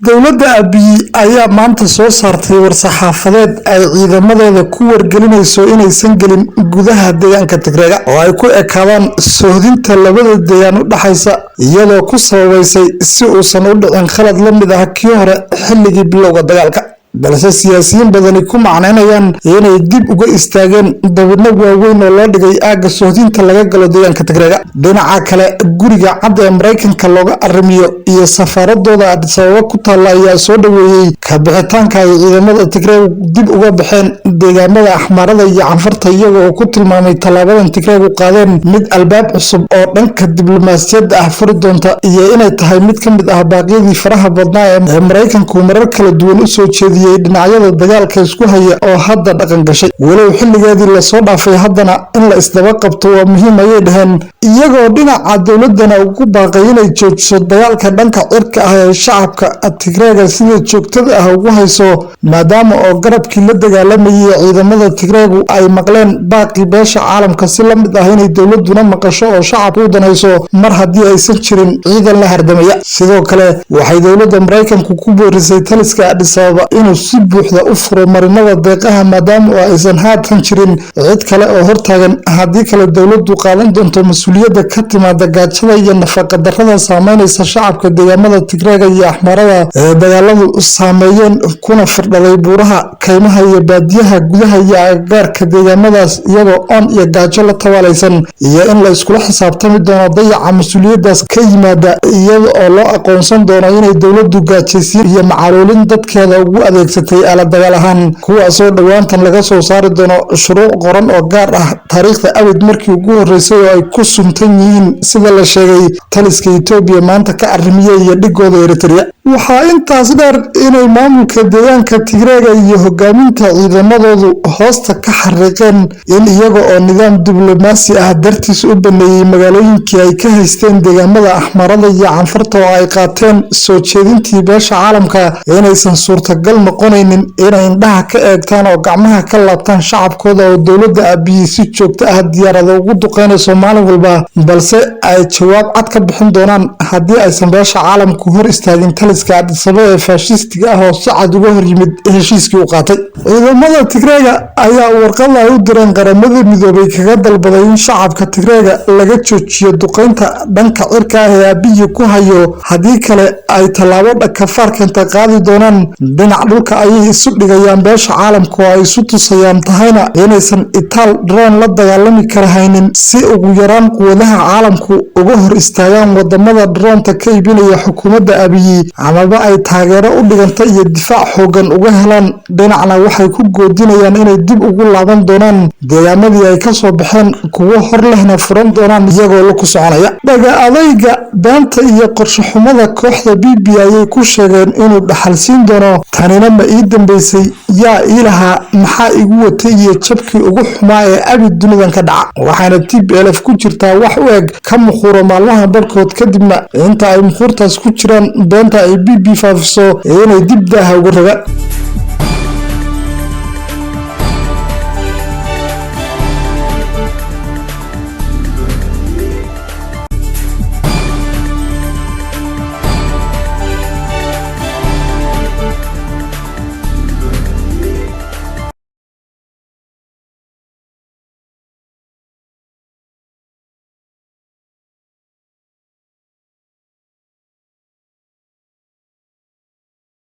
Dowladda Abiy ayaa maanta soo saartay war-saxaafadeed ay ciidamadeeda ku wargelinayso inaysan gelin gudaha deegaanka Tigreega oo ay ku ekaadaan sohdinta labada deegaan u dhaxaysa, iyadoo ku sababaysay si uusan u dhicin khalad la mid ah kii hore xilligii bilowga dagaalka, balse siyaasiyiin badani ku macnaynayaan inay dib uga istaageen dabino waaweyn oo loo dhigay aagga sohdinta laga galo deegaanka Tigreega. Dhinaca kale, Guriga Cad ee Maraykanka looga arrimiyo iyo safaaradooda Addis Ababa ku taalla ayaa soo dhoweeyey ka bixitaanka ay ciidamada Tigreegu dib uga baxeen deegaamada Axmaarada iyo Canfarta, iyaga oo ku tilmaamay tallaabadan Tigreegu qaadeen mid albaab cusub oo dhanka diblomaasiyadda ah furi doonta iyo inay tahay mid ka mid ah baaqyadii faraha badnaa ee Maraykanku marar kala duwan u soo jeediyey dhinacyada dagaalka isku haya oo hadda dhaqan gashay, walow xilligeedii lasoo dhaafay, haddana in la isdaba qabto waa muhiim, ayay dhaheen, iyagoo dhinaca dowladana ugu baaqay inay joojiso dagaalka dhanka cirka ah ee shacabka Tigreega sida joogtada ah ugu hayso, maadaama oo garabkii la dagaalamayay ciidamada Tigreegu ay maqleen baaqii beesha caalamka, si la mid ah inay dowladuna maqasho oo shacabka u danayso mar haddii aysan jirin ciidan la hardamaya. Sidoo kale, waxay dowladda Maraykanku ku boorisay taliska Addis Ababa inuu si buuxda u furo marinada deeqaha, maadaama oo aysan haatan jirin cid kale oo hortaagan, haddii kale dowladdu qaadan doonto mas-uuliyadda ka timaada gaajada iyo nafaqa darrada saameynaysa shacabka deegaamada Tigreega iyo Axmaarada ee dagaaladu saameeyeen, kuna firdhaday buuraha, kaymaha iyo baadiyaha gudaha iyo agagaarka deegaamadaas, iyagoo oon iyo gaajo la tabaalaysan, iyo in la iskula xisaabtami doono dayaca mas-uuliyaddaas ka yimaada, iyada oo loo aqoonsan doono inay dowladdu gaajaysiin iyo macaluulin dadkeeda ugu adeegsatay aalad dagaal ahaan, kuwaasoo dhowaantan laga soo saari doono shuruuc qoran oo gaar ah, taariikhda abid markii ugu horreysay oo ay ku suntan yihiin, sida la sheegay, taliska Itoobiya maanta ka arrimiya iyo dhigooda Eritrea. Waxaa intaas dheer inay maamulka deegaanka Tigreega iyo hogaaminta ciidamadoodu hoosta ka xariiqeen in iyaga oo nidaam diblomaasi ah dartiis u baneeyey magaalooyinkii ay ka haysteen deegaamada Axmarada iyo Canfarta oo ay qaateen soo jeedintii beesha caalamka, inaysan suurtagal noqonaynin inay indhaha ka eegtaan oo gacmaha ka laabtaan shacabkooda oo dowladda Abiyi si joogto ah diyaarada ugu duqeynayso maalin walba, balse ay jawaab cad ka bixin doonaan haddii aysan beesha caalamku hor istaagin taliska Addis Ababa ee faashistiga ah oo si cad uga hor yimid heshiiskii u qaatay. Ciidamada Tigreega ayaa warqada ay u direen Qaramada Midoobay kaga dalbaday in shacabka Tigreega laga joojiyo duqeynta dhanka cirka ah ee Abiyi ku hayo, haddii kale ay tallaabo dhakafaar keenta qaadi doonaan. Dhinac dhulka ayay isu dhigayaan beesha caalamka oo ay isu tusayaan tahayna inaysan itaal drone la dagaalami kara haynin, si ugu yaraan quwadaha caalamku uga hor istaagaan wadamada droneta ka iibinaya xukuumadda Abiyi amaba ay taageero u dhiganta iyo difaac xoogan uga helaan. Dhinacna waxay ku goodinayaan inay dib ugu laaban doonaan deegaamadii ay kasoo baxeen, kuwo hor lehna furan doonaan, iyagoo la ku soconaya. Dhaga adayga, beenta iyo qorshe xumada kooxda PP ayay ku sheegeen inuu dhaxalsiin doono "tanina ma ii dambeysay, yaa ii lahaa, maxaa igu watay" iyo jabkii ugu xumaa ee abid dunidan ka dhaca. Waxaana TPLF ku jirtaa wax u eg ka muquuro maalmaha barhkood, kadibna inta ay muquurtaas ku jiraan beenta ay PP faafiso inay dib daaha uga rogaan.